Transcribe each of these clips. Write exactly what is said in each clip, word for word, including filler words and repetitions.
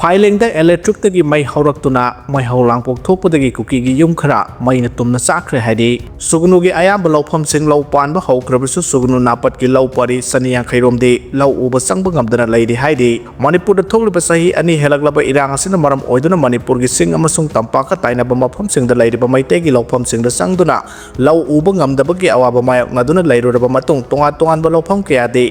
ꯐꯥꯏꯂꯦꯡꯗ electric ꯇꯒꯤ ꯃꯩ ꯍꯧꯔꯛꯇꯨꯅ ꯃꯩꯍꯧ ꯂꯥꯡꯄꯣꯛ ꯊꯣꯛꯄꯗꯒꯤ ꯀꯨꯀꯤꯒꯤ ꯌꯨꯝ ꯈꯔ ꯃꯩꯅ ꯇꯨꯝꯅ ꯆꯥꯛꯈ꯭ꯔꯦ ꯍꯥꯏꯔꯤ꯫ ꯁꯨꯒꯅꯨꯒꯤ ꯑꯌꯥꯝꯕ ꯂꯧꯐꯝꯁꯤꯡ ꯂꯧ ꯄꯥꯟꯕ ꯍꯧꯈ꯭ꯔꯕꯁꯨ, ꯁꯨꯒꯅꯨ ꯅꯥꯄꯠꯀꯤ ꯂꯧ ꯄꯔꯤ ꯆꯅꯤ ꯌꯥꯡꯈꯩ ꯔꯣꯝꯗꯤ ꯂꯧ ꯎꯕ ꯆꯪꯕ ꯉꯝꯗꯅ ꯂꯩꯔꯤ ꯍꯥꯏꯔꯤ꯫ ꯃꯅꯤꯄꯨꯔꯗ ꯊꯣꯛꯂꯤꯕ ꯆꯍꯤ ꯑꯅꯤ ꯍꯦꯜꯂꯛꯂꯕ ꯏꯔꯥꯡ ꯑꯁꯤꯅ ꯃꯔꯝ ꯑꯣꯏꯗꯨꯅ ꯃꯅꯤꯄꯨꯔꯒꯤ ꯆꯤꯡ ꯑꯃꯁꯨꯡ ꯇꯝꯄꯥꯛꯀ ꯇꯥꯏꯅꯕ ꯃꯐꯝꯁꯤꯡꯗ ꯂꯩꯔꯤꯕ ꯃꯩꯇꯩꯒꯤ ꯂꯧꯐꯝꯁꯤꯡꯗ ꯆꯪꯗꯨꯅ ꯂꯧ ꯎꯕ ꯉꯝꯗꯕꯒꯤ ꯑꯋꯥꯕ ꯃꯥꯌꯣꯛꯅꯗꯨꯅ ꯂꯩꯔꯨꯔꯕ ꯃꯇꯨꯡ, ꯇꯣꯉꯥꯟ ꯇꯣꯉꯥꯟꯕ ꯂꯧꯐꯝ ꯀꯌꯥꯗꯤ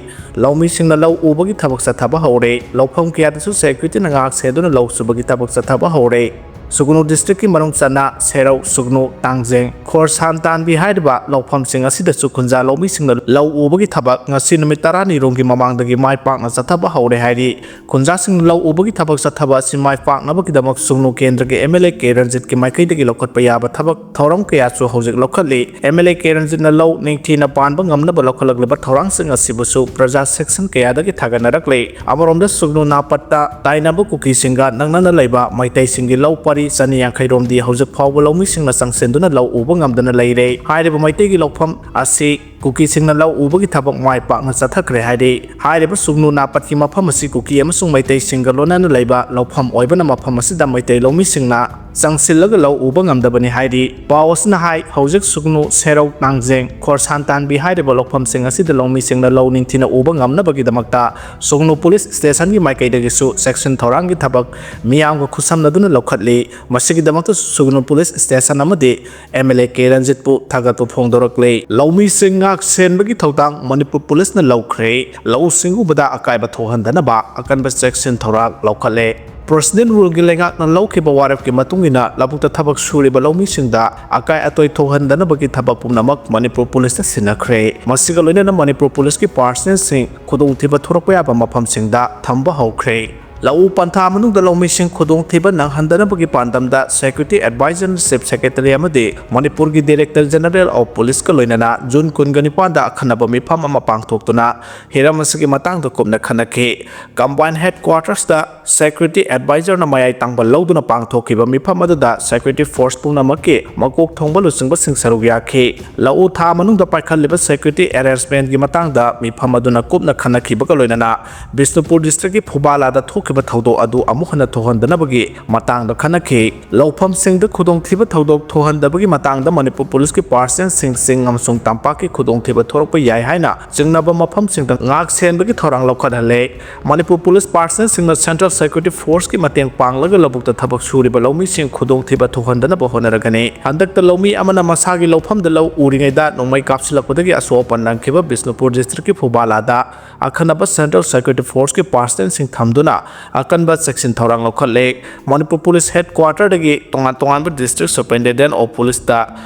ꯂꯧꯃꯤꯁꯤꯡꯅ ꯂꯧ ꯎꯕꯒꯤ ꯊꯕꯛ ꯆꯠꯊꯕ ꯍꯧꯔꯦ꯫ ꯂꯧꯐꯝ ꯀꯌꯥꯗꯁꯨ security ꯅ ꯉꯥꯛ ꯁꯦꯟꯗꯨꯅ ꯂꯧ ꯁꯨꯕꯒꯤ ꯊꯕꯛ ꯆꯠꯊꯕ ꯍꯧꯔꯦ꯫ ꯁꯨꯒꯅꯨ district ꯀꯤ ꯃꯅꯨꯡ ꯆꯟꯅ ꯁꯦꯔꯧ, ꯁꯨꯒꯅꯨ, ꯇꯥꯡꯖꯦꯡ, ꯈꯣꯔꯁꯥꯟ ꯇꯥꯟꯕꯤ ꯍꯥꯏꯔꯤꯕ ꯂꯧꯐꯝꯁꯤꯡ ꯑꯁꯤꯗꯁꯨ ꯈꯨꯟꯖꯥ ꯂꯧꯃꯤꯁꯤꯡꯅ ꯂꯧ ꯎꯕꯒꯤ ꯊꯕꯛ ꯉꯁꯤ ꯅꯨꯃꯤꯠ ꯇꯔꯥꯅꯤ ꯔꯣꯝꯒꯤ ꯃꯃꯥꯡꯗꯒꯤ ꯃꯥꯏ ꯄꯥꯛꯅ ꯆꯠꯊꯕ ꯍꯧꯔꯦ ꯍꯥꯏꯔꯤ꯫ ꯈꯨꯟꯖꯥꯁꯤꯡꯅ ꯂꯧ ꯎꯕꯒꯤ ꯊꯕꯛ ꯆꯠꯊꯕ ꯑꯁꯤ ꯃꯥꯏ ꯄꯥꯛꯅꯕꯒꯤꯗꯃꯛ ꯁꯨꯒꯅꯨ ꯀꯦꯟꯗ꯭ꯔꯒꯤ M L A ꯀꯦ ꯔꯟꯖꯤꯠꯀꯤ ꯃꯥꯏꯀꯩꯗꯒꯤ ꯂꯧꯈꯠꯄ ꯌꯥꯕ ꯊꯕꯛ ꯊꯧꯔꯝ ꯀꯌꯥꯁꯨ ꯍꯧꯖꯤꯛ ꯂꯧꯈꯠꯂꯤ꯫ M L A ꯀꯦ ꯔꯟꯖꯤꯠꯅ ꯂꯧ ꯅꯤꯡꯊꯤꯅ ꯄꯥꯟꯕ ꯉꯝꯅꯕ ꯂꯧꯈꯠꯂꯛꯂꯤꯕ ꯊꯧꯔꯥꯡꯁꯤꯡ ꯑꯁꯤꯕꯨꯁꯨ ꯄ꯭ꯔꯖꯥ section ꯀꯌꯥꯗꯒꯤ ꯊꯥꯒꯠꯅꯔꯛꯂꯤ꯫ ꯑꯃꯔꯣꯝꯗ ꯁꯨꯒꯅꯨ ꯅꯥꯄꯠꯇ ꯇꯥꯏꯅꯕ ꯀꯨꯀꯤꯁꯤꯡꯒ ꯅꯛꯅꯅ ꯂꯩꯕ ꯃꯩꯇꯩꯁꯤꯡꯒꯤ ꯂꯧ ꯄꯔꯤ ꯆꯅꯤ ꯌꯥꯡꯈꯩ ꯔꯣꯝꯗꯤ ꯍꯧꯖꯤꯛ ꯐꯥꯎꯕ ꯂꯧꯃꯤꯁꯤꯡꯅ ꯆꯪꯁꯤꯟꯗꯨꯅ ꯂꯧ ꯎꯕ ꯉꯝꯗꯅ ꯂꯩꯔꯦ꯫ ꯍꯥꯏꯔꯤꯕ ꯃꯩꯇꯩꯒꯤ ꯂꯧꯐꯝ ꯑꯁꯤ ꯀꯨꯀꯤꯁꯤꯡꯅ ꯂꯧ ꯎꯕꯒꯤ ꯊꯕꯛ ꯃꯥꯏ ꯄꯥꯛꯅ ꯆꯠꯊꯈ꯭ꯔꯦ ꯍꯥꯏꯔꯤ꯫ ꯍꯥꯏꯔꯤꯕ ꯁꯨꯒꯅꯨ ꯅꯥꯄꯠꯀꯤ ꯃꯐꯝ ꯑꯁꯤ ꯀꯨꯀꯤ ꯑꯃꯁꯨꯡ ꯃꯩꯇꯩꯁꯤꯡꯒ ꯂꯣꯏꯅꯅ ꯂꯩꯕ ꯂꯧꯐꯝ ꯑꯣꯏꯕꯅ, ꯃꯐꯝ ꯑꯁꯤꯗ ꯃꯩꯇꯩ ꯂꯧꯃꯤꯁꯤꯡꯅ ꯆꯪꯁꯤꯜꯂꯒ ꯂꯧ ꯎꯕ ꯉꯝꯗꯕꯅꯤ ꯍꯥꯏꯔꯤ꯫ ꯄꯥꯎ ꯑꯁꯤꯅ ꯍꯥꯏ, ꯍꯧꯖꯤꯛ ꯁꯨꯒꯅꯨ, ꯁꯦꯔꯧ, ꯅꯥꯡꯖꯦꯡ, ꯈꯣꯔꯁꯥꯟ ꯇꯥꯟꯕꯤ ꯍꯥꯏꯔꯤꯕ ꯂꯧꯐꯝꯁꯤꯡ ꯑꯁꯤꯗ ꯂꯧꯃꯤꯁꯤꯡꯅ ꯂꯧ ꯅꯤꯡꯊꯤꯅ ꯎꯕ ꯉꯝꯅꯕꯒꯤꯗꯃꯛꯇ ꯁꯨꯒꯅꯨ police station ꯒꯤ ꯃꯥꯏꯀꯩꯗꯒꯤꯁꯨ section ꯊꯧꯔꯥꯡꯒꯤ ꯊꯕꯛ ꯃꯤꯌꯥꯝꯒ ꯈꯨꯠꯁꯝꯅꯗꯨꯅ ꯂꯧꯈꯠꯂꯤ꯫ ꯃꯁꯤꯒꯤꯗꯃꯛꯇꯁꯨ ꯁꯨꯒꯅꯨ police station ꯑꯃꯗꯤ M L A ꯀꯦ ꯔꯟꯖꯤꯠꯄꯨ ꯊꯥꯒꯠꯄ ꯐꯣꯡꯗꯣꯔꯛꯂꯦ꯫ ꯂꯧꯃꯤꯁꯤꯡ ꯉꯥꯛ ꯁꯦꯟꯕꯒꯤ ꯊꯧꯗꯥꯡ ꯃꯅꯤꯄꯨꯔ police ꯅ ꯂꯧꯈ꯭ꯔꯦ꯫ ꯂꯧꯎ ꯁꯤꯡꯎꯕꯗ ꯑꯀꯥꯏꯕ ꯊꯣꯛꯍꯟꯗꯅꯕ ꯑꯀꯟꯕ ꯆꯦꯛꯁꯤꯟ ꯊꯧꯔꯥꯡ ꯂꯧꯈꯠꯂꯦ꯫ President Rule ꯒꯤ ꯂꯩꯉꯥꯛꯅ ꯂꯧꯈꯤꯕ ꯋꯥꯔꯦꯞꯀꯤ ꯃꯇꯨꯡ ꯏꯟꯅ ꯂꯧꯕꯨꯛꯇ ꯊꯕꯛ ꯁꯨꯔꯤꯕ ꯂꯧꯃꯤꯁꯤꯡꯗ ꯑꯀꯥꯏ ꯑꯇꯣꯏ ꯊꯣꯛꯍꯟꯗꯅꯕꯒꯤ ꯊꯕꯛ ꯄꯨꯝꯅꯃꯛ ꯃꯅꯤꯄꯨꯔ police ꯇ ꯁꯤꯟꯅꯈ꯭ꯔꯦ꯫ ꯃꯁꯤꯒ ꯂꯣꯏꯅꯅ ꯃꯅꯤꯄꯨꯔ police ꯀꯤ personnel ꯁꯤꯡ ꯈꯨꯗꯣꯡꯊꯤꯕ ꯊꯣꯔꯛꯄ ꯌꯥꯕ ꯃꯐꯝꯁꯤꯡꯗ ꯊꯝꯕ ꯍꯧꯈ꯭ꯔꯦ꯫ ꯂꯧꯎ ꯄꯟꯊꯥ ꯃꯅꯨꯡꯗ ꯂꯧꯃꯤꯁꯤꯡ ꯈꯨꯗꯣꯡꯊꯤꯕ ꯅꯪꯍꯟꯗꯅꯕꯒꯤ ꯄꯥꯟꯗꯝꯗ Security Advisor ꯅ Chief Secretary ꯑꯃꯗꯤ ꯃꯅꯤꯄꯨꯔꯒꯤ Director General of Police ꯀ ꯂꯣꯏꯅꯅ June ꯀꯨꯟꯒ ꯅꯤꯄꯥꯟꯗ ꯑꯈꯟꯅꯕ ꯃꯤꯐꯝ ꯑꯃ ꯄꯥꯡꯊꯣꯛꯇꯨꯅ ꯍꯤꯔꯝ ꯑꯁꯤꯒꯤ ꯃꯇꯥꯡꯗ ꯀꯨꯞꯅ ꯈꯟꯅꯈꯤ꯫ Combined Headquarters ꯇ Security Advisor ꯅ ꯃꯌꯥꯏ ꯇꯥꯡꯕ ꯂꯧꯗꯨꯅ ꯄꯥꯡꯊꯣꯛꯈꯤꯕ ꯃꯤꯐꯝ ꯑꯗꯨꯗ security force ꯄꯨꯝꯅꯃꯛꯀꯤ ꯃꯀꯣꯛ ꯊꯣꯡꯕ ꯂꯨꯆꯤꯡꯕꯁꯤꯡ ꯁꯔꯨꯛ ꯌꯥꯈꯤ꯫ ꯂꯧꯎ ꯊꯥ ꯃꯅꯨꯡꯗ ꯄꯥꯏꯈꯠꯂꯤꯕ security arrangement ꯀꯤ ꯃꯇꯥꯡꯗ ꯃꯤꯐꯝ ꯑꯗꯨꯅ ꯀꯨꯞꯅ ꯈꯟꯅꯈꯤꯕꯒ ꯂꯣꯏꯅꯅ ꯕꯤꯁꯅꯨꯄꯨꯔ district ꯀꯤ ꯐꯨꯕꯥꯂꯥꯗ ꯊꯣꯛꯈꯤꯕ ꯊꯣꯛꯈꯤꯕ ꯊꯧꯗꯣꯛ ꯑꯗꯨ ꯑꯃꯨꯛ ꯍꯟꯅ ꯊꯣꯛꯍꯟꯗꯅꯕꯒꯤ ꯃꯇꯥꯡꯗ ꯈꯟꯅꯈꯤ꯫ ꯂꯧꯐꯝꯁꯤꯡꯗ ꯈꯨꯗꯣꯡꯊꯤꯕ ꯊꯧꯗꯣꯛ ꯊꯣꯛꯍꯟꯗꯕꯒꯤ ꯃꯇꯥꯡꯗ ꯃꯅꯤꯄꯨꯔ ꯄꯨꯂꯤꯁꯀꯤ ꯄꯥꯔꯁꯅꯦꯜꯁꯤꯡ ꯆꯤꯡ ꯑꯃꯁꯨꯡ ꯇꯝꯄꯥꯛꯀꯤ ꯈꯨꯗꯣꯡꯊꯤꯕ ꯊꯣꯛꯂꯛꯄ ꯌꯥꯏ ꯍꯥꯏꯅ ꯆꯤꯡꯅꯕ ꯃꯐꯝꯁꯤꯡꯗ ꯉꯥꯛ ꯁꯦꯟꯕꯒꯤ ꯊꯧꯔꯥꯡ ꯂꯧꯈꯠꯍꯜꯂꯦ꯫ ꯃꯅꯤꯄꯨꯔ ꯄꯨꯂꯤꯁ ꯄꯥꯔꯁꯅꯦꯜꯁꯤꯡꯅ ꯁꯦꯟꯇ꯭ꯔꯦꯜ ꯁꯦꯀ꯭ꯌꯨꯔꯤꯇꯤ ꯐꯣꯔꯁꯀꯤ ꯃꯇꯦꯡ ꯄꯥꯡꯂꯒ ꯂꯧꯕꯨꯛꯇ ꯊꯕꯛ ꯁꯨꯔꯤꯕ ꯂꯧꯃꯤꯁꯤꯡ ꯈꯨꯗꯣꯡꯊꯤꯕ ꯊꯣꯛꯍꯟꯗꯅꯕ ꯍꯣꯠꯅꯔꯒꯅꯤ꯫ ꯍꯟꯗꯛꯇ ꯂꯧꯃꯤ ꯑꯃꯅ ꯃꯁꯥꯒꯤ ꯂꯧꯐꯝꯗ ꯂꯧ ꯎꯔꯤꯉꯩꯗ ꯅꯣꯡꯃꯩ ꯀꯥꯞꯁꯤꯜꯂꯛꯄꯗꯒꯤ ꯑꯁꯣꯛ ꯑꯄꯟ ꯅꯪꯈꯤꯕ ꯕꯤꯁꯅꯨꯄꯨꯔ ꯗꯤꯁꯇ꯭ꯔꯤꯛꯀꯤ ꯐꯨꯕꯥꯂꯥꯗ ꯑꯈꯟꯅꯕ ꯁꯦꯟꯇ꯭ꯔꯦꯜ ꯁꯦꯀ꯭ꯌꯨꯔꯤꯇꯤ ꯐꯣꯔꯁꯀꯤ ꯄꯥꯔꯁꯅꯦꯜꯁꯤꯡ ꯊꯝꯗꯨꯅ ꯑꯀꯟꯕ ꯆꯦꯛꯁꯤꯟ ꯊꯧꯔꯥꯡ ꯂꯧꯈꯠꯂꯦ꯫ ꯃꯅꯤꯄꯨꯔ ꯄꯨꯂꯤꯁ ꯍꯦꯗ ꯀ꯭ꯋꯥꯔꯇꯔꯗꯒꯤ ꯇꯣꯉꯥꯟ ꯇꯣꯉꯥꯟꯕ ꯗꯤꯁꯇ꯭ꯔꯤꯛ ꯁꯨꯄꯔꯤꯟꯇꯦꯟꯗꯦꯟ ꯑꯣꯐ ꯄꯨꯂꯤꯁꯇ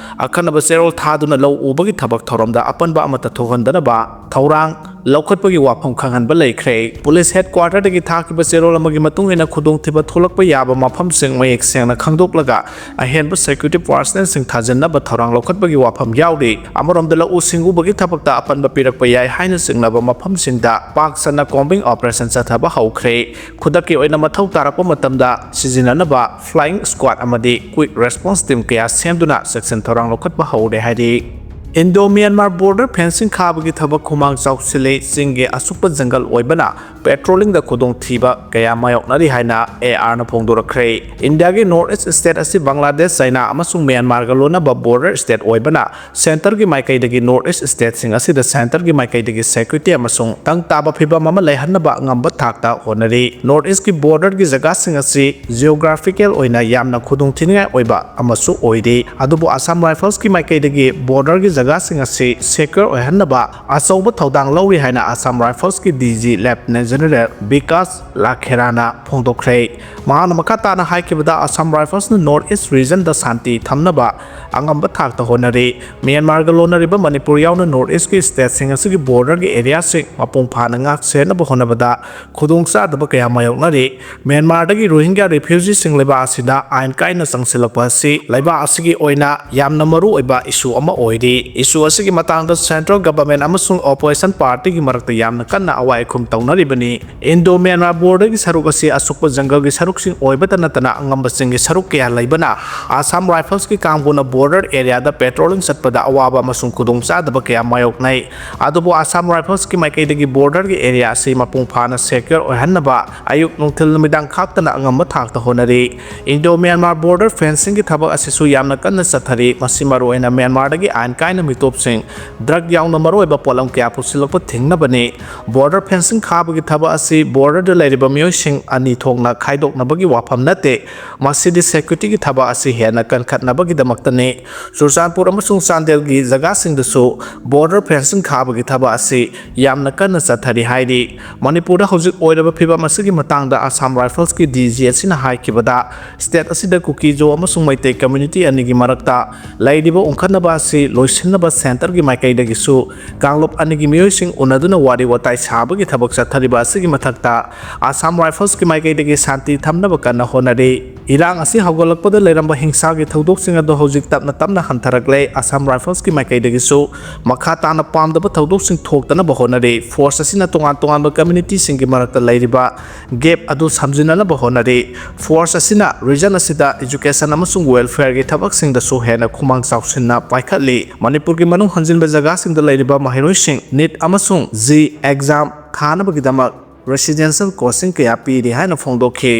ꯑꯈꯟꯅꯕ ꯆꯦꯔꯣꯜ ꯊꯥꯗꯨꯅ ꯂꯧ ꯎꯕꯒꯤ ꯊꯕꯛ ꯊꯧꯔꯝꯗ ꯑꯄꯟꯕ ꯑꯃꯠꯇ ꯊꯣꯛꯍꯟꯗꯅꯕ ꯊꯧꯔꯥꯡ ꯂꯧꯈꯠꯄꯒꯤ ꯋꯥꯐꯝ ꯈꯪꯍꯟꯕ ꯂꯩꯈ꯭ꯔꯦ꯫ ꯄꯨꯂꯤꯁ ꯍꯦꯗ ꯀ꯭ꯋꯥꯔꯇꯔꯗꯒꯤ ꯊꯥꯈꯤꯕ ꯆꯦꯔꯣꯜ ꯑꯃꯒꯤ ꯃꯇꯨꯡ ꯏꯟꯅ ꯈꯨꯗꯣꯡꯊꯤꯕ ꯊꯣꯛꯂꯛꯄ ꯌꯥꯕ ꯃꯐꯝꯁꯤꯡ ꯃꯌꯦꯛ ꯁꯦꯡꯅ ꯈꯪꯗꯣꯛꯂꯒ ꯑꯍꯦꯟꯕ ꯁꯦꯀ꯭ꯌꯨꯔꯤꯇꯤ ꯄꯥꯔꯁꯅꯦꯜꯁꯤꯡ ꯊꯥꯖꯤꯟꯅꯕ ꯊꯧꯔꯥꯡ ꯂꯧꯈꯠꯄꯒꯤ ꯋꯥꯐꯝ ꯌꯥꯎꯔꯤ꯫ ꯑꯃꯔꯣꯝꯗ ꯂꯧꯎ ꯁꯤꯡꯎꯕꯒꯤ ꯊꯕꯛꯇ ꯑꯄꯟꯕ ꯄꯤꯔꯛꯄ ꯌꯥꯏ ꯍꯥꯏꯅ ꯆꯤꯡꯅꯕ ꯃꯐꯝꯁꯤꯡꯗ ꯄꯥꯛ ꯁꯟꯅ ꯀꯣꯝꯕꯤꯡ ꯑꯣꯄꯔꯦꯁꯟ ꯆꯠꯊꯕ ꯍꯧꯈ꯭ꯔꯦ꯫ ꯈꯨꯗꯛꯀꯤ ꯑꯣꯏꯅ ꯃꯊꯧ ꯇꯥꯔꯛꯄ ꯃꯇꯝꯗ ꯁꯤꯖꯤꯟꯅꯅꯕ ꯐ꯭ꯂꯥꯏꯌꯤꯡ ꯁ꯭ꯀ꯭ꯋꯥꯗ ꯑꯃꯗꯤ ꯀ꯭ꯋꯤꯛ ꯔꯦꯁꯄꯣꯟꯁ ꯇꯤꯝ ꯀꯌꯥ ꯁꯦꯝꯗꯨꯅ ꯆꯦꯛꯁꯤꯟ ꯊꯧꯔꯥꯡ ꯂꯧꯈꯠꯄ ꯍꯧꯔꯦ ꯍꯥꯏꯔꯤ꯫ ꯏꯟꯗꯣ ꯃ꯭ꯌꯥꯟꯃꯥꯔ ꯕꯣꯔꯗꯔ ꯐꯦꯟꯁꯤꯡ ꯈꯥꯕꯒꯤ ꯊꯕꯛ ꯈꯨꯃꯥꯡ ꯆꯥꯎꯁꯤꯜꯂꯤ꯫ ꯆꯤꯡꯒꯤ ꯑꯁꯨꯞꯄ ꯖꯪꯒꯜ ꯑꯣꯏꯕꯅ ꯄꯦꯇ꯭ꯔꯣꯂꯤꯡꯗ ꯈꯨꯗꯣꯡꯊꯤꯕ ꯀꯌꯥ ꯃꯥꯌꯣꯛꯅꯔꯤ ꯍꯥꯏꯅ ꯑꯦ ꯑꯥꯔꯅ ꯐꯣꯡꯗꯣꯔꯛꯈ꯭ꯔꯦ꯫ ꯏꯟꯗꯤꯌꯥꯒꯤ ꯅꯣꯔꯠ ꯏꯁ ꯁ꯭ꯇꯦꯠ ꯑꯁꯤ ꯕꯪꯒ꯭ꯂꯥꯗꯦꯁ, ꯆꯥꯏꯅꯥ ꯑꯃꯁꯨꯡ ꯃ꯭ꯌꯥꯟꯃꯥꯔꯒ ꯂꯣꯟꯅꯕ ꯕꯣꯔꯗꯔ ꯁ꯭ꯇꯦꯠ ꯑꯣꯏꯕꯅ ꯁꯦꯟꯇꯔꯒꯤ ꯃꯥꯏꯀꯩꯗꯒꯤ ꯅꯣꯔꯠ ꯏꯁ ꯁ꯭ꯇꯦꯠꯁꯤꯡ ꯑꯁꯤꯗ ꯁꯦꯟꯇꯔꯒꯤ ꯃꯥꯏꯀꯩꯗꯒꯤ ꯁꯦꯀ꯭ꯌꯨꯔꯤꯇꯤ ꯑꯃꯁꯨꯡ ꯇꯪ ꯇꯥꯕ ꯐꯤꯕꯝ ꯑꯃ ꯂꯩꯍꯟꯅꯕ ꯉꯝꯕ ꯊꯥꯛꯇ ꯍꯣꯠꯅꯔꯤ꯫ ꯅꯣꯔꯠ ꯏꯁꯀꯤ ꯕꯣꯔꯗꯔꯒꯤ ꯖꯒꯥꯁꯤꯡ ꯑꯁꯤ ꯖꯤꯑꯣꯒ꯭ꯔꯥꯐꯤꯀꯦꯜ ꯑꯣꯏꯅ ꯌꯥꯝꯅ ꯈꯨꯗꯣꯡꯊꯤꯅꯤꯡꯉꯥꯏ ꯑꯣꯏꯕ ꯑꯃꯁꯨ ꯑꯣꯏꯔꯤ, ꯑꯗꯨꯕꯨ ꯑꯁꯥꯝ ꯔꯥꯏꯐꯜꯁꯀꯤ ꯃꯥꯏꯀꯩꯗꯒꯤ ꯕꯣꯔꯗꯔꯒꯤ ꯖꯒꯥꯁꯤꯡ ꯑꯁꯤ ꯁꯦꯀ꯭ꯌꯨꯔ ꯑꯣꯏꯍꯟꯅꯕ ꯑꯆꯧꯕ ꯊꯧꯗꯥꯡ ꯂꯧꯔꯤ ꯍꯥꯏꯅ Assam ꯔꯥꯏꯐꯜꯁꯀꯤ D G ꯂꯦꯐꯇꯤꯅꯦꯟ general Vikas ꯂꯥꯈꯦꯔꯥꯅ ꯐꯣꯡꯗꯣꯛꯈ꯭ꯔꯦ꯫ ꯃꯍꯥꯛꯅ ꯃꯈꯥ ꯇꯥꯅ ꯍꯥꯏꯈꯤꯕꯗ, ꯑꯁꯥꯝ ꯔꯥꯏꯐꯜꯁꯅ ꯅꯣꯔꯠ ꯏꯁ ꯔꯤꯖꯟꯗ ꯁꯥꯟꯇꯤ ꯊꯝꯅꯕ ꯑꯉꯝꯕ ꯊꯥꯛꯇ ꯍꯣꯠꯅꯔꯤ꯫ ꯃ꯭ꯌꯥꯟꯃꯥꯔꯒ ꯂꯣꯟꯅꯔꯤꯕ ꯃꯅꯤꯄꯨꯔ ꯌꯥꯎꯅ ꯅꯣꯔꯠ ꯏꯁꯀꯤ ꯁ꯭ꯇꯦꯠꯁꯤꯡ ꯑꯁꯤꯒꯤ ꯕꯣꯔꯗꯔꯒꯤ ꯑꯦꯔꯤꯌꯥꯁꯤꯡ ꯃꯄꯨꯡ ꯐꯥꯅ ꯉꯥꯛ ꯁꯦꯟꯅꯕ ꯍꯣꯠꯅꯕꯗ ꯈꯨꯗꯣꯡꯆꯥꯗꯕ ꯀꯌꯥ ꯃꯥꯌꯣꯛꯅꯔꯤ꯫ ꯃ꯭ꯌꯥꯟꯃꯥꯔꯗꯒꯤ ꯔꯣꯍꯤꯡꯒ꯭ꯌꯥ ꯔꯤꯐ꯭ꯌꯨꯖꯤꯁꯤꯡ ꯂꯩꯕꯥꯛ ꯑꯁꯤꯗ ꯑꯥꯏꯟ ꯀꯥꯏꯅ ꯆꯪꯁꯤꯜꯂꯛꯄ ꯑꯁꯤ ꯂꯩꯕꯥꯛ ꯑꯁꯤꯒꯤ ꯑꯣꯏꯅ ꯌꯥꯝꯅ ꯃꯔꯨ ꯑꯣꯏꯕ ꯏꯁꯨ ꯑꯃ ꯑꯣꯏꯔꯤ꯫ ꯏꯁꯨ ꯑꯁꯤꯒꯤ ꯃꯇꯥꯡꯗ ꯁꯦꯟꯇ꯭ꯔꯦꯜ ꯒꯚꯔꯟꯃꯦꯟꯠ ꯑꯃꯁꯨꯡ ꯑꯣꯄꯣꯖꯤꯁꯟ ꯄꯥꯔꯇꯤꯒꯤ ꯃꯔꯛꯇ ꯌꯥꯝꯅ ꯀꯟꯅ ꯑꯋꯥꯏ ꯑꯈꯨꯝ ꯇꯧꯅꯔꯤꯕꯅꯤ꯫ ꯏꯟꯗꯣ ꯃ꯭ꯌꯥꯟꯃꯥꯔ ꯕꯣꯔꯗꯔꯒꯤ ꯁꯔꯨꯛ ꯑꯁꯤ ꯑꯁꯨꯛꯄ ꯖꯪꯒꯜꯒꯤ ꯁꯔꯨꯛꯁꯤꯡ ꯑꯣꯏꯕꯇ ꯅꯠꯇꯅ ꯑꯉꯝꯕꯁꯤꯡꯒꯤ ꯁꯔꯨꯛ ꯀꯌꯥ ꯂꯩꯕꯅ ꯑꯁꯥꯝ ꯔꯥꯏꯐꯜꯁꯀꯤ ꯀꯥꯡꯕꯨꯅ ꯕꯣꯔꯗꯔ ꯑꯦꯔꯤꯌꯥꯗ ꯄꯦꯇ꯭ꯔꯣꯂꯤꯡ ꯆꯠꯄꯗ ꯑꯋꯥꯕ ꯑꯃꯁꯨꯡ ꯈꯨꯗꯣꯡꯆꯥꯗꯕ ꯀꯌꯥ ꯃꯥꯌꯣꯛꯅꯩ꯫ ꯑꯗꯨꯕꯨ ꯑꯁꯥꯝ ꯔꯥꯏꯐꯜꯁꯀꯤ ꯃꯥꯏꯀꯩꯗꯒꯤ ꯕꯣꯔꯗꯔꯒꯤ ꯑꯦꯔꯤꯌꯥ ꯑꯁꯤ ꯃꯄꯨꯡ ꯐꯥꯅ ꯁꯦꯀ꯭ꯌꯣꯔ ꯑꯣꯏꯍꯟꯅꯕ ꯑꯌꯨꯛ ꯅꯨꯡꯊꯤꯜ ꯅꯨꯃꯤꯗꯥꯡ ꯈꯥꯛꯇꯅ ꯑꯉꯝꯕ ꯊꯥꯛꯇ ꯍꯣꯠꯅꯔꯤ꯫ ꯏꯟꯗꯣ ꯃ꯭ꯌꯥꯟꯃꯥꯔ ꯕꯣꯔꯗꯔ ꯐꯦꯟꯁꯤꯡꯒꯤ ꯊꯕꯛ ꯑꯁꯤꯁꯨ ꯌꯥꯝꯅ ꯀꯟꯅ ꯆꯠꯊꯔꯤ꯫ ꯃꯁꯤ ꯃꯔꯨꯑꯣꯏꯅ ꯃ꯭ꯌꯥꯟꯃꯥꯔꯗꯒꯤ ꯑꯥꯏꯟ ꯀꯥꯏꯅ ꯃꯤꯇꯣꯞꯁꯤꯡ, ꯗ꯭ꯔꯒ ꯌꯥꯎꯅ ꯃꯔꯨꯑꯣꯏꯕ ꯄꯣꯠꯂꯝ ꯀꯌꯥ ꯄꯨꯁꯤꯜꯂꯛꯄ ꯊꯤꯡꯅꯕꯅꯤ꯫ ꯕꯣꯔꯗꯔ ꯐꯦꯟꯁꯤꯡ ꯈꯥꯕꯒꯤ ꯊꯕꯛ ꯑꯁꯤ ꯕꯣꯔꯗꯔꯗ ꯂꯩꯔꯤꯕ ꯃꯤꯑꯣꯏꯁꯤꯡ ꯑꯅꯤ ꯊꯣꯛꯅ ꯈꯥꯏꯗꯣꯛꯅꯕꯒꯤ ꯋꯥꯐꯝ ꯅꯠꯇꯦ꯫ ꯃꯁꯤꯗꯤ ꯁꯦꯀ꯭ꯌꯨꯔꯤꯇꯤꯒꯤ ꯊꯕꯛ ꯑꯁꯤ ꯍꯦꯟꯅ ꯀꯟꯈꯠꯅꯕꯒꯤꯗꯃꯛꯇꯅꯤ꯫ ꯆꯨꯔꯆꯥꯟꯄꯨꯔ ꯑꯃꯁꯨꯡ ꯆꯥꯟꯗꯦꯜꯒꯤ ꯖꯒꯥꯁꯤꯡꯗꯁꯨ ꯕꯣꯔꯗꯔ ꯐꯦꯟꯁꯤꯡ ꯈꯥꯕꯒꯤ ꯊꯕꯛ ꯑꯁꯤ ꯌꯥꯝꯅ ꯀꯟꯅ ꯆꯠꯊꯔꯤ ꯍꯥꯏꯔꯤ꯫ ꯃꯅꯤꯄꯨꯔꯗ ꯍꯧꯖꯤꯛ ꯑꯣꯏꯔꯤꯕ ꯐꯤꯕꯝ ꯑꯁꯤꯒꯤ ꯃꯇꯥꯡꯗ ꯑꯁꯥꯝ ꯔꯥꯏꯐꯜꯁꯀꯤ ꯗꯤ ꯖꯤ ꯑꯁꯤꯅ ꯍꯥꯏꯈꯤꯕꯗ, ꯁ꯭ꯇꯦꯠ ꯑꯁꯤꯗ ꯀꯨꯀꯤꯖꯣ ꯑꯃꯁꯨꯡ ꯃꯩꯇꯩ ꯀꯝꯃ꯭ꯌꯨꯅꯤꯇꯤ ꯑꯅꯤꯒꯤ ꯃꯔꯛꯇ ꯂꯩꯔꯤꯕ ꯎꯪꯈꯠꯅꯕ ꯑꯁꯤ ꯂꯣꯏꯁꯤꯟꯅꯕ ꯁꯦꯟꯇꯔꯒꯤ ꯃꯥꯏꯀꯩꯗꯒꯤꯁꯨ ꯀꯥꯡꯂꯨꯞ ꯑꯅꯤꯒꯤ ꯃꯤꯑꯣꯏꯁꯤꯡ ꯎꯅꯗꯨꯅ ꯋꯥꯔꯤ ꯋꯥꯇꯥꯏ ꯁꯥꯕꯒꯤ ꯊꯕꯛ ꯆꯠꯊꯔꯤꯕ ꯑꯁꯤꯒꯤ ꯃꯊꯛꯇ, ꯑꯁꯥꯝ ꯔꯥꯏꯐꯜꯁꯀꯤ ꯃꯥꯏꯀꯩꯗꯒꯤ ꯁꯥꯟꯇꯤ ꯊꯝꯅꯕ ꯀꯟꯅ ꯍꯣꯠꯅꯔꯤ꯫ ꯏꯔꯥꯡ ꯑꯁꯤ ꯍꯧꯒꯠꯂꯛꯄꯗ ꯂꯩꯔꯝꯕ ꯍꯤꯡꯁꯥꯒꯤ ꯊꯧꯗꯣꯛꯁꯤꯡ ꯑꯗꯨ ꯍꯧꯖꯤꯛ ꯇꯞꯅ ꯇꯞꯅ ꯍꯟꯊꯔꯛꯂꯦ꯫ ꯑꯁꯥꯝ ꯔꯥꯏꯐꯜꯁꯀꯤ ꯃꯥꯏꯀꯩꯗꯒꯤꯁꯨ ꯃꯈꯥ ꯇꯥꯅ ꯄꯥꯝꯗꯕ ꯊꯧꯗꯣꯛꯁꯤꯡ ꯊꯣꯛꯇꯅꯕ ꯍꯣꯠꯅꯔꯤ꯫ ꯐꯣꯔꯁ ꯑꯁꯤꯅ ꯇꯣꯉꯥꯟ ꯇꯣꯉꯥꯟꯕ ꯀꯝꯃ꯭ꯌꯨꯅꯤꯇꯤꯁꯤꯡꯒꯤ ꯃꯔꯛꯇ ꯂꯩꯔꯤꯕ ꯒꯦꯞ ꯑꯗꯨ ꯁꯝꯖꯤꯟꯅꯅꯕ ꯍꯣꯠꯅꯔꯤ꯫ ꯐꯣꯔꯁ ꯑꯁꯤꯅ ꯔꯤꯖꯟ ꯑꯁꯤꯗ ꯏꯖꯨꯀꯦꯁꯟ ꯑꯃꯁꯨꯡ ꯋꯦꯜꯐꯤꯌꯔꯒꯤ ꯊꯕꯛꯁꯤꯡꯗꯁꯨ ꯍꯦꯟꯅ ꯈꯨꯃꯥꯡ ꯆꯥꯎꯁꯤꯟꯅ ꯄꯥꯏꯈꯠꯂꯤ꯫ ꯃꯅꯤꯄꯨꯔꯒꯤ ꯃꯅꯨꯡ ꯍꯟꯖꯤꯟꯕ ꯖꯒꯥꯁꯤꯡꯗ ꯂꯩꯔꯤꯕ ꯃꯍꯩꯔꯣꯏꯁꯤꯡ ꯅꯤꯠ ꯑꯃꯁꯨꯡ ꯖꯤ ꯑꯦꯛꯖꯥꯝ ꯊꯥꯅꯕꯒꯤꯗꯃꯛ ꯔꯦꯁꯤꯗꯦꯟꯁꯤꯌꯦꯜ ꯀꯣꯆꯤꯡ ꯀꯌꯥ ꯄꯤꯔꯤ ꯍꯥꯏꯅ ꯐꯣꯡꯗꯣꯛꯈꯤ꯫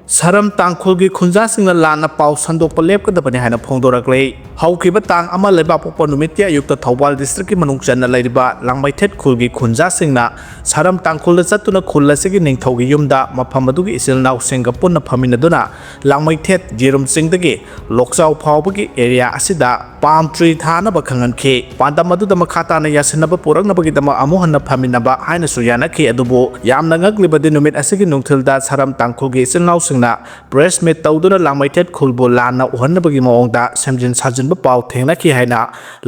ꯁꯔꯝ ꯇꯥꯡꯈꯨꯜꯒꯤ ꯈꯨꯟꯖꯥꯁꯤꯡꯅ ꯂꯥꯟꯅ ꯄꯥꯎ ꯁꯟꯗꯣꯛꯄ ꯂꯦꯞꯀꯗꯕꯅꯤ ꯍꯥꯏꯅ ꯐꯣꯡꯗꯣꯔꯛꯂꯦ꯫ ꯍꯧꯈꯤꯕ ꯇꯥꯡ ꯑꯃ ꯂꯩꯕꯥꯛꯄꯣꯛꯄ ꯅꯨꯃꯤꯠꯀꯤ ꯑꯌꯨꯛꯇ ꯊꯧꯕꯥꯜ ꯗꯤꯁꯇ꯭ꯔꯤꯛꯀꯤ ꯃꯅꯨꯡ ꯆꯟꯅ ꯂꯩꯔꯤꯕ ꯂꯥꯡꯃꯩꯊꯦꯠ ꯈꯨꯜꯒꯤ ꯈꯨꯟꯖꯥꯁꯤꯡꯅ ꯁꯔꯝ ꯇꯥꯡꯈꯨꯜꯗ ꯆꯠꯇꯨꯅ ꯈꯨꯜ ꯑꯁꯤꯒꯤ ꯅꯤꯡꯊꯧꯒꯤ ꯌꯨꯝꯗ ꯃꯐꯝ ꯑꯗꯨꯒꯤ ꯏꯆꯤꯜ ꯏꯅꯥꯎꯁꯤꯡꯒ ꯄꯨꯟꯅ ꯐꯝꯃꯤꯟꯅꯗꯨꯅ ꯂꯥꯡꯃꯩꯊꯦꯠ ꯌꯦꯔꯨꯝ ꯆꯤꯡꯗꯒꯤ ꯂꯣꯛꯆꯥꯎ ꯐꯥꯎꯕꯒꯤ ꯑꯦꯔꯤꯌꯥ ꯑꯁꯤꯗ ꯄꯥꯝ ꯇ꯭ꯔꯤ ꯊꯥꯅꯕ ꯈꯪꯍꯟꯈꯤ꯫ ꯄꯥꯟꯗꯝ ꯑꯗꯨꯗ ꯃꯈꯥ ꯇꯥꯅ ꯌꯥꯁꯤꯟꯅꯕ ꯄꯨꯔꯛꯅꯕꯒꯤꯗꯃꯛ ꯑꯃꯨꯛ ꯍꯟꯅ ꯐꯝꯃꯤꯟꯅꯕ ꯍꯥꯏꯅꯁꯨ ꯌꯥꯅꯈꯤ꯫ ꯑꯗꯨꯕꯨ ꯌꯥꯝꯅ ꯉꯛꯂꯤꯕꯗꯤ ꯅꯨꯃꯤꯠ ꯑꯁꯤꯒꯤ ꯅꯨꯡꯊꯤꯜꯗ ꯁꯔꯝ ꯇꯥꯡꯈꯨꯜꯒꯤ ꯏꯆꯤꯜ ꯏꯅꯥꯎꯁꯤꯡꯅ ꯄ꯭ꯔꯦꯁ ꯃꯤꯠ ꯇꯧꯗꯨꯅ ꯂꯥꯡꯃꯩꯊꯦꯠ ꯈꯨꯜꯕꯨ ꯂꯥꯟꯅ ꯎꯍꯟꯅꯕꯒꯤ ꯃꯑꯣꯡꯗ ꯁꯦꯝꯖꯤꯟ ꯁꯥꯖꯤꯟꯕ ꯄꯥꯎ ꯊꯦꯡꯅꯈꯤ ꯍꯥꯏꯅ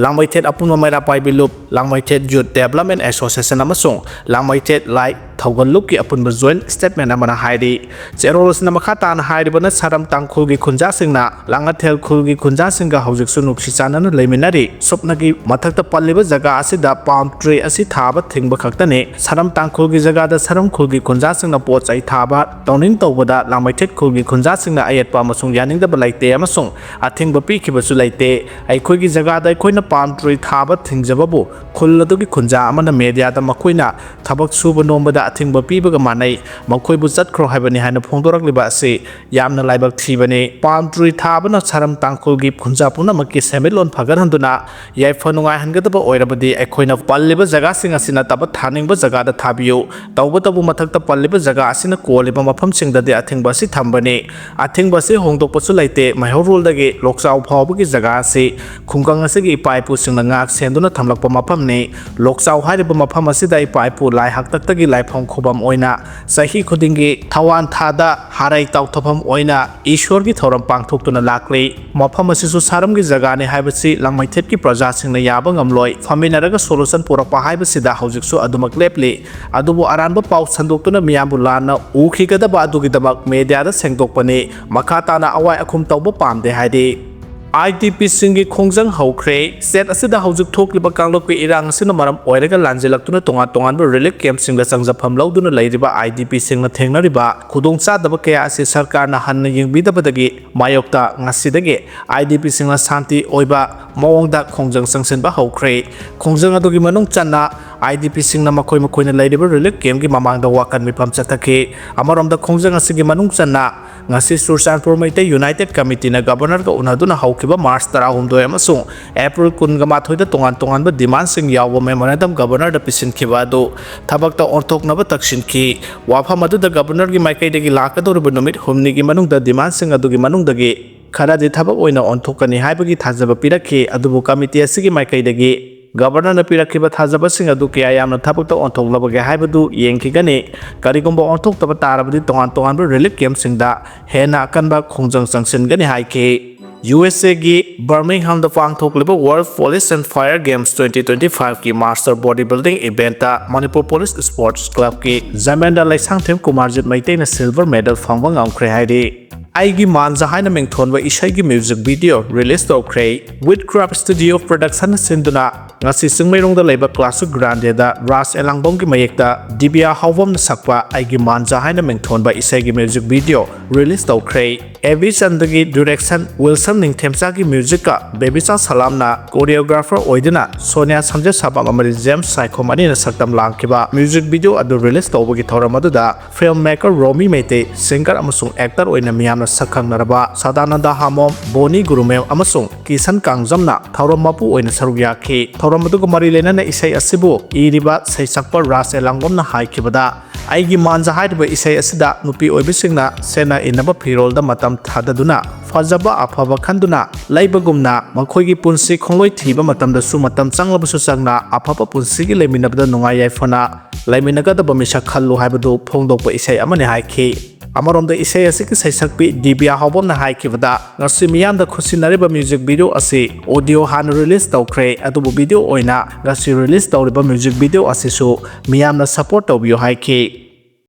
ꯂꯥꯡꯃꯩꯊꯦꯠ ꯑꯄꯨꯟꯕ ꯃꯩꯔꯥ ꯄꯥꯏꯕꯤ ꯂꯨꯞ, ꯂꯥꯡꯃꯩꯊꯦꯠ ꯌꯨꯠ ꯗꯦꯕꯂꯞꯃꯦꯟ ꯑꯦꯁꯣꯁꯤꯌꯦꯁꯟ ꯑꯃꯁꯨꯡ ꯂꯥꯡꯃꯩꯊꯦꯠ ꯂꯥꯏꯠ ꯊꯧꯒꯜꯂꯨꯞꯀꯤ ꯑꯄꯨꯟꯕ joint statement ꯑꯃꯅ ꯍꯥꯏꯔꯤ꯫ ꯆꯦꯔꯣꯜ ꯑꯁꯤꯅ ꯃꯈꯥ ꯇꯥꯅ ꯍꯥꯏꯔꯤꯕꯅ ꯁꯔꯝ ꯇꯥꯡꯈꯨꯜꯒꯤ ꯈꯨꯟꯖꯥꯁꯤꯡꯅ ꯂꯥꯡꯉꯊꯦꯜ ꯈꯨꯜꯒꯤ ꯈꯨꯟꯖꯥꯁꯤꯡꯒ ꯍꯧꯖꯤꯛꯁꯨ ꯅꯨꯡꯁꯤ ꯆꯥꯟꯅꯅ ꯂꯩꯃꯤꯟꯅꯔꯤ꯫ ꯁꯨꯞꯅꯒꯤ ꯃꯊꯛꯇ ꯄꯜꯂꯤꯕ ꯖꯒꯥ ꯑꯁꯤꯗ palm tree ꯑꯁꯤ ꯊꯥꯕ ꯊꯤꯡꯕ ꯈꯛꯇꯅꯤ꯫ ꯁꯔꯝ ꯇꯥꯡꯈꯨꯜꯒꯤ ꯖꯒꯥꯗ ꯁꯔꯝ ꯈꯨꯜꯒꯤ ꯈꯨꯟꯖꯥꯁꯤꯡꯅ ꯄꯣꯠ ꯆꯩ ꯊꯥꯕ ꯇꯧꯅꯤꯡ ꯇꯧꯕꯗ ꯂꯥꯡꯃꯩꯊꯦꯠ ꯈꯨꯜꯒꯤ ꯈꯨꯟꯖꯥꯁꯤꯡꯅ ꯑꯌꯦꯠꯄ ꯑꯃꯁꯨꯡ ꯌꯥꯅꯤꯡꯗꯕ ꯂꯩꯇꯦ ꯑꯃꯁꯨꯡ ꯑꯊꯤꯡꯕ ꯄꯤꯈꯤꯕꯁꯨ ꯂꯩꯇꯦ꯫ ꯑꯩꯈꯣꯏꯒꯤ ꯖꯒꯥꯗ ꯑꯩꯈꯣꯏꯅ palm tree ꯊꯥꯕ ꯊꯤꯡꯖꯕꯕꯨ ꯈꯨꯜ ꯑꯗꯨꯒꯤ ꯈꯨꯟꯖꯥ ꯑꯃꯅ ꯃꯦꯗꯤꯌꯥꯗ ꯃꯈꯣꯏꯅ ꯊꯕꯛ ꯁꯨꯕ ꯅꯣꯝꯕꯗ ꯑꯊꯤꯡꯕ ꯄꯤꯕꯒ ꯃꯥꯟꯅꯩ, ꯃꯈꯣꯏꯕꯨ ꯆꯠꯈ꯭ꯔꯣ ꯍꯥꯏꯕꯅꯤ ꯍꯥꯏꯅ ꯐꯣꯡꯗꯣꯔꯛꯂꯤꯕ ꯑꯁꯤ ꯌꯥꯝꯅ ꯂꯥꯏꯕꯛ ꯊꯤꯕꯅꯤ꯫ Palm tree ꯊꯥꯕꯅ ꯁꯔꯝ ꯇꯥꯡꯈꯨꯜꯒꯤ ꯈꯨꯟꯖꯥ ꯄꯨꯝꯅꯃꯛꯀꯤ ꯁꯦꯟꯃꯤꯠꯂꯣꯟ ꯐꯒꯠꯍꯟꯗꯨꯅ ꯌꯥꯏꯐ ꯅꯨꯡꯉꯥꯏꯍꯟꯒꯗꯕ ꯑꯣꯏꯔꯕꯗꯤ ꯑꯩꯈꯣꯏꯅ ꯄꯜꯂꯤꯕ ꯖꯒꯥꯁꯤꯡ ꯑꯁꯤ ꯅꯠꯇꯕ ꯊꯥꯅꯤꯡꯕ ꯖꯒꯥꯗ ꯊꯥꯕꯤꯌꯨ꯫ ꯇꯧꯕꯇꯕꯨ ꯃꯊꯛꯇ ꯄꯜꯂꯤꯕ ꯖꯒꯥ ꯑꯁꯤꯅ ꯀꯣꯜꯂꯤꯕ ꯃꯐꯝꯁꯤꯡꯗꯗꯤ ꯑꯊꯤꯡꯕ ꯑꯁꯤ ꯊꯝꯕꯅꯤ꯫ ꯑꯊꯤꯡꯕ ꯑꯁꯤ ꯍꯣꯡꯗꯣꯛꯄꯁꯨ ꯂꯩꯇꯦ꯫ ꯃꯩꯍꯧꯔꯣꯜꯗꯒꯤ ꯂꯣꯛꯆꯥꯎ ꯐꯥꯎꯕꯒꯤ ꯖꯒꯥ ꯑꯁꯤ ꯈꯨꯡꯒꯪ ꯑꯁꯤꯒꯤ ꯏꯄꯥ ꯏꯄꯨꯁꯤꯡꯅ ꯉꯥꯛ ꯁꯦꯟꯗꯨꯅ ꯊꯝꯂꯛꯄ ꯃꯐꯝꯅꯤ꯫ ꯂꯣꯛꯆꯥꯎ ꯍꯥꯏꯔꯤꯕ ꯃꯐꯝ ꯑꯁꯤꯗ ꯏꯄꯥ ꯏꯄꯨ ꯂꯥꯏ ꯍꯥꯛꯇꯛꯇꯒꯤ ꯂꯥꯏꯐꯝ ꯈꯨꯕꯝ ꯑꯣꯏꯅ ꯆꯍꯤ ꯈꯨꯗꯤꯡꯒꯤ ꯊꯋꯥꯟ ꯊꯥꯗ ꯍꯥꯔꯩ ꯇꯥꯎꯊꯐꯝ ꯑꯣꯏꯅ ꯏꯁꯣꯔꯒꯤ ꯊꯧꯔꯝ ꯄꯥꯡꯊꯣꯛꯇꯨꯅ ꯂꯥꯛꯂꯤ꯫ ꯃꯐꯝ ꯑꯁꯤꯁꯨ ꯁꯥꯔꯝꯒꯤ ꯖꯒꯥꯅꯤ ꯍꯥꯏꯕꯁꯤ ꯂꯪꯃꯩꯊꯦꯠꯀꯤ ꯄ꯭ꯔꯖꯥꯁꯤꯡꯅ ꯌꯥꯕ ꯉꯝꯂꯣꯏ꯫ ꯐꯝꯃꯤꯟꯅꯔꯒ solution ꯄꯨꯔꯛꯄ ꯍꯥꯏꯕꯁꯤꯗ ꯍꯧꯖꯤꯛꯁꯨ ꯑꯗꯨꯃꯛ ꯂꯦꯞꯂꯤ꯫ ꯑꯗꯨꯕꯨ ꯑꯔꯥꯟꯕ ꯄꯥꯎ ꯁꯟꯗꯣꯛꯇꯨꯅ ꯃꯤꯌꯥꯝꯕꯨ ꯂꯥꯟꯅ ꯎꯈꯤꯒꯗꯕ ꯑꯗꯨꯒꯤꯗꯃꯛ ꯃꯦꯗꯤꯌꯥꯗ ꯁꯦꯡꯗꯣꯛꯄꯅꯤ꯫ ꯃꯈꯥ ꯇꯥꯅ ꯑꯋꯥꯏ ꯑꯈꯨꯝ ꯇꯧꯕ ꯄꯥꯝꯗꯦ ꯍꯥꯏꯔꯤ꯫ IDPꯁꯤꯡꯒꯤ ꯈꯣꯡꯖꯪ ꯍꯧꯈ꯭ꯔꯦ꯫ State ꯑꯁꯤꯗ ꯍꯧꯖꯤꯛ ꯊꯣꯛꯂꯤꯕ ꯀꯥꯡꯂꯨꯞꯀꯤ ꯏꯔꯥꯡ ꯑꯁꯤꯅ ꯃꯔꯝ ꯑꯣꯏꯔꯒ ꯂꯥꯟꯖꯦꯜꯂꯛꯇꯨꯅ ꯇꯣꯉꯥꯟ ꯇꯣꯉꯥꯟꯕ relief campꯁꯤꯡꯗ ꯆꯪꯖꯐꯝ ꯂꯧꯗꯨꯅ ꯂꯩꯔꯤꯕ IDPꯁꯤꯡꯅ ꯊꯦꯡꯅꯔꯤꯕ ꯈꯨꯗꯣꯡꯆꯥꯗꯕ ꯀꯌꯥ ꯑꯁꯤ ꯁꯔꯀꯥꯔꯅ ꯍꯟꯅ ꯌꯦꯡꯕꯤꯗꯕꯗꯒꯤ ꯃꯥꯌꯣꯛꯇ ꯉꯁꯤꯗꯒꯤ IDPꯁꯤꯡꯅ ꯁꯥꯟꯇꯤ ꯑꯣꯏꯕ ꯃꯑꯣꯡꯗ ꯈꯣꯡꯖꯪ ꯆꯪꯁꯤꯟꯕ ꯍꯧꯈ꯭ꯔꯦ꯫ ꯈꯣꯡꯖꯪ ꯑꯗꯨꯒꯤ ꯃꯅꯨꯡ ꯆꯟꯅ IDPꯁꯤꯡꯅ ꯃꯈꯣꯏ ꯃꯈꯣꯏꯅ ꯂꯩꯔꯤꯕ relief campꯀꯤ ꯃꯃꯥꯡꯗ ꯋꯥꯀꯟ ꯃꯤꯐꯝ ꯆꯠꯊꯈꯤ꯫ ꯑꯃꯔꯣꯝꯗ ꯈꯣꯡꯖꯪ ꯑꯁꯤꯒꯤ ꯃꯅꯨꯡ ꯆꯟꯅ ꯉꯁꯤ ꯆꯨꯔꯆꯥꯟꯄꯨꯔ ꯃꯩꯇꯩ United Committeeꯅ Governorꯒ ꯎꯅꯗꯨꯅ ꯍꯧꯈꯤꯕ March ꯇꯔꯥꯍꯨꯝꯗꯣꯏ ꯑꯃꯁꯨꯡ April ꯀꯨꯟꯒ ꯃꯥꯊꯣꯏꯗ ꯇꯣꯉꯥꯟ ꯇꯣꯉꯥꯟꯕ demandꯁꯤꯡ ꯌꯥꯎꯕ memorandum Governorꯗ ꯄꯤꯁꯤꯟꯈꯤꯕ ꯑꯗꯨ ꯊꯕꯛꯇ ꯑꯣꯟꯊꯣꯛꯅꯕ ꯇꯛꯁꯤꯟꯈꯤ꯫ ꯋꯥꯐꯝ ꯑꯗꯨꯗ Governorꯒꯤ ꯃꯥꯏꯀꯩꯗꯒꯤ ꯂꯥꯛꯀꯗꯧꯔꯤꯕ ꯅꯨꯃꯤꯠ ꯍꯨꯝꯅꯤꯒꯤ ꯃꯅꯨꯡꯗ demandꯁꯤꯡ ꯑꯗꯨꯒꯤ ꯃꯅꯨꯡꯗꯒꯤ ꯈꯔꯗꯤ ꯊꯕꯛ ꯑꯣꯏꯅ ꯑꯣꯟꯊꯣꯛꯀꯅꯤ ꯍꯥꯏꯕꯒꯤ ꯊꯥꯖꯕ ꯄꯤꯔꯛꯈꯤ꯫ ꯑꯗꯨꯕꯨ committee ꯑꯁꯤꯒꯤ ꯃꯥꯏꯀꯩꯗꯒꯤ Governorꯅ ꯄꯤꯔꯛꯈꯤꯕ ꯊꯥꯖꯕꯁꯤꯡ ꯑꯗꯨ ꯀꯌꯥ ꯌꯥꯝꯅ ꯊꯕꯛꯇ ꯑꯣꯟꯊꯣꯛꯂꯕꯒꯦ ꯍꯥꯏꯕꯗꯨ ꯌꯦꯡꯈꯤꯒꯅꯤ꯫ ꯀꯔꯤꯒꯨꯝꯕ ꯑꯣꯟꯊꯣꯛꯇꯕ ꯇꯥꯔꯕꯗꯤ ꯇꯣꯉꯥꯟ ꯇꯣꯉꯥꯟꯕ relief campꯁꯤꯡꯗ ꯍꯦꯟꯅ ꯑꯀꯟꯕ ꯈꯣꯡꯖꯪ ꯆꯪꯁꯤꯟꯒꯅꯤ ꯍꯥꯏꯈꯤ꯫ ꯌꯨ ꯑꯦꯁ ꯑꯦꯒꯤ ꯕꯔꯃꯤꯡꯍꯥꯝꯗ ꯄꯥꯡꯊꯣꯛꯂꯤꯕ World Police and Fire Games twenty twenty-five ꯀꯤ Master Body Building event ꯇ ꯃꯅꯤꯄꯨꯔ Police Sports Club ꯀꯤ ꯖꯃꯦꯟꯗ ꯂꯩꯁꯥꯡꯊꯦꯝ ꯀꯨꯃꯥꯔꯖꯤꯠ ꯃꯩꯇꯩꯅ silver medal ꯐꯪꯕ ꯉꯝꯈ꯭ꯔꯦ ꯍꯥꯏꯔꯤ꯫ ꯑꯩꯒꯤ ꯃꯥꯟꯖꯥ ꯍꯥꯏꯅ ꯃꯤꯡꯊꯣꯟꯕ ꯏꯁꯩꯒꯤ music video release ꯇꯧꯈ꯭ꯔꯦ꯫ Witchcraft Studio Production ꯁꯤꯟꯗꯨꯅ ꯉꯁꯤ ꯆꯤꯡꯃꯩꯔꯣꯡꯗ ꯂꯩꯕ Classic Grande ꯗ ꯔꯥꯖ ꯑꯦꯂꯥꯡꯕꯝꯒꯤ ꯃꯌꯦꯛꯇ ꯗꯤꯕꯤꯌꯥ ꯍꯥꯎꯕꯝꯅ ꯁꯛꯄ ꯑꯩꯒꯤ ꯃꯥꯟꯖꯥ ꯍꯥꯏꯅ ꯃꯤꯡꯊꯣꯟꯕ ꯏꯁꯩꯒꯤ music video release ꯇꯧꯈ꯭ꯔꯦ꯫ ꯑꯦ ꯕꯤ ꯆꯟꯗꯒꯤ direction, ꯋꯤꯜꯁꯟ ꯅꯤꯡꯊꯦꯝꯆꯥꯒꯤ music ꯀ ꯕꯦꯕꯤꯆꯥ ꯁꯂꯥꯝꯅ choreographer ꯑꯣꯏꯗꯨꯅ ꯁꯣꯅꯤꯌꯥ ꯁꯝꯖꯦꯠꯁꯥꯕꯝ ꯑꯃꯗꯤ ꯖꯦꯝꯁ ꯁꯥꯏꯈꯣꯝ ꯑꯅꯤꯅ ꯁꯛꯇꯝ ꯂꯥꯡꯈꯤꯕ music video ꯑꯗꯨ release ꯇꯧꯕꯒꯤ ꯊꯧꯔꯝ ꯑꯗꯨꯗ film maker ꯔꯣꯃꯤ ꯃꯩꯇꯩ, singer ꯑꯃꯁꯨꯡ actor ꯑꯣꯏꯅ ꯃꯤꯌꯥꯝꯅ ꯁꯛꯈꯪꯅꯔꯕ ꯁꯗꯥꯅꯟꯗ ꯍꯥꯃꯣꯝ, ꯕꯣꯅꯤ ꯒꯨꯔꯨꯃꯦꯝ ꯑꯃꯁꯨꯡ ꯀꯤꯁꯟ ꯀꯥꯡꯖꯝꯅ ꯊꯧꯔꯝ ꯃꯄꯨ ꯑꯣꯏꯅ ꯁꯔꯨꯛ ꯌꯥꯈꯤ꯫ ꯊꯧꯔꯝ ꯑꯗꯨꯒ ꯃꯔꯤ ꯂꯩꯅꯅ ꯏꯁꯩ ꯑꯁꯤꯕꯨ ꯏꯔꯤꯕ ꯁꯩꯁꯛꯄ ꯔꯥꯖ ꯑꯦꯂꯥꯡꯕꯝꯅ ꯍꯥꯏꯈꯤꯕꯗ, ꯑꯩꯒꯤ ꯃꯥꯟꯖꯥ ꯍꯥꯏꯔꯤꯕ ꯏꯁꯩ ꯑꯁꯤꯗ ꯅꯨꯄꯤ ꯑꯣꯏꯕꯁꯤꯡꯅ ꯁꯦꯠꯅ ꯏꯟꯅꯕ ꯐꯤꯔꯣꯜꯗ ꯃꯇꯝ ꯊꯥꯗꯗꯨꯅ ꯐꯖꯕ ꯑꯐꯕ ꯈꯟꯗꯨꯅ ꯂꯩꯕꯒꯨꯝꯅ ꯃꯈꯣꯏꯒꯤ ꯄꯨꯟꯁꯤ ꯈꯣꯡꯂꯣꯏ ꯊꯤꯕ ꯃꯇꯝꯗꯁꯨ ꯃꯇꯝ ꯆꯪꯂꯕꯁꯨ ꯆꯪꯅ ꯑꯐꯕ ꯄꯨꯟꯁꯤꯒꯤ ꯂꯩꯃꯤꯟꯅꯕꯗ ꯅꯨꯡꯉꯥꯏ ꯌꯥꯏꯐꯅ ꯂꯩꯃꯤꯟꯅꯒꯗꯕ ꯃꯤꯁꯛ ꯈꯜꯂꯨ ꯍꯥꯏꯕꯗꯨ ꯐꯣꯡꯗꯣꯛꯄ ꯏꯁꯩ ꯑꯃꯅꯤ ꯍꯥꯏꯈꯤ꯫ ꯑꯃꯔꯣꯝꯗ ꯏꯁꯩ ꯑꯁꯤꯒꯤ ꯁꯩꯁꯛꯄꯤ ꯗꯤꯕꯤꯌꯥ ꯍꯥꯎꯕꯝꯅ ꯍꯥꯏꯈꯤꯕꯗ, ꯉꯁꯤ ꯃꯤꯌꯥꯝꯗ ꯈꯨꯠꯁꯤꯟꯅꯔꯤꯕ music video ꯑꯁꯤ audio ꯍꯥꯟꯅ release ꯇꯧꯈ꯭ꯔꯦ, ꯑꯗꯨꯕꯨ video ꯑꯣꯏꯅ ꯉꯁꯤ release ꯇꯧꯔꯤꯕ music video ꯑꯁꯤꯁꯨ ꯃꯤꯌꯥꯝꯅ support ꯇꯧꯕꯤꯌꯨ ꯍꯥꯏꯈꯤ꯫